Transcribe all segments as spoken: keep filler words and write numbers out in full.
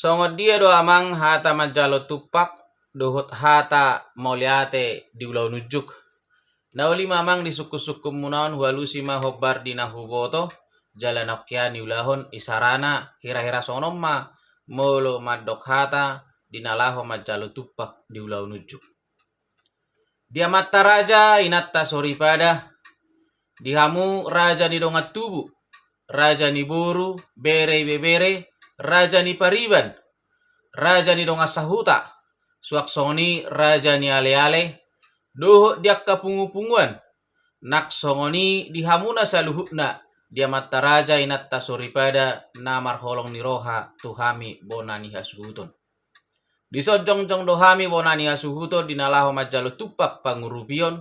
Songon dia do amang hata manjalo tumpak dohot hata mauliate di ulaon unjuk? Na uli ma amang di sungkun-sungkunmuna on, hualusi ma hombar di na huboto jala na ongkian niulahon. Isarana hira-hira songon on ma molo mandok hata di na laho manjalo tumpak di ulaon unjuk. Di amanta raja, inanta soripada, di hamu raja ni dongan tubu, raja ni boru, bere ibebere, raja ni pariban, raja ni dongan sahuta, suang songon i raja ni ale-ale, dohot di angka pungu-punguan, nang songon i di hamuna saluhutna, di amanta raja, inanta soripada, na marholong ni roha tu hami bona ni hasuhuton. Dison jongjong do hami bona ni hasuhuton di na laho manjalo tumpak pangurupion.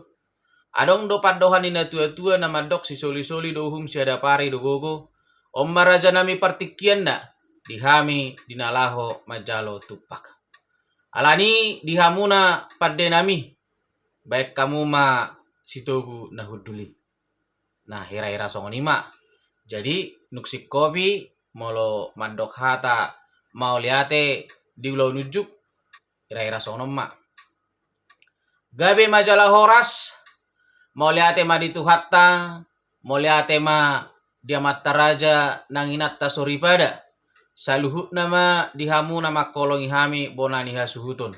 Adong do pandohan ni natua-tua na mandok, sisoli-soli do uhum, siadapari do gogo. On ma rajanami partingkianna di hami di na laho manjalo tumpak. Alani di hamuna pandenami, baen hamu ma sitogu na hundul i. Nah, hira-hira songon i ma. Jadi dung singkopi molo mandok hata mauliate di ulaon unjuk, hira-hira songon on ma. Gabe ma jala horas. Mauliate ma di Tuhanta, mauliate ma di amanta raja nang inanta soripada, saluhutna ma di hamu na mangholongi hami bona ni hasuhuton.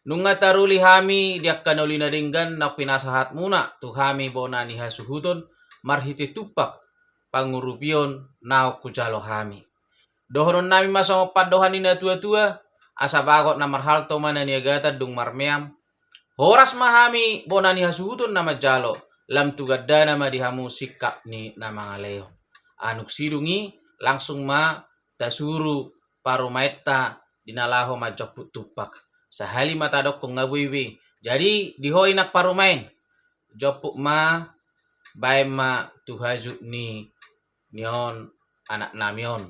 Nunga taruli hami di angka na uli na denggan naung pinasahatmuna tu hami bona ni hasuhuton marhite tumpak pangurupion naung hujalo hami. Dohononnami ma songon pandohan ni natua-tua, asa bagot na marhalto ma na niagatan dung marmeam. Horas ma hami bona ni hasuhuton na manjalo, lam tu gandana ma di hamu singkat ni na mangalehon. Dung sidung i langsung ma tasuru parumaenta di na laho manjomput tumpak. Sahali ma tadokkon nga boi be. Jadi di ho inang parumaen, jomput ma, baen ma tu hajut ni, ni on, anaknami on.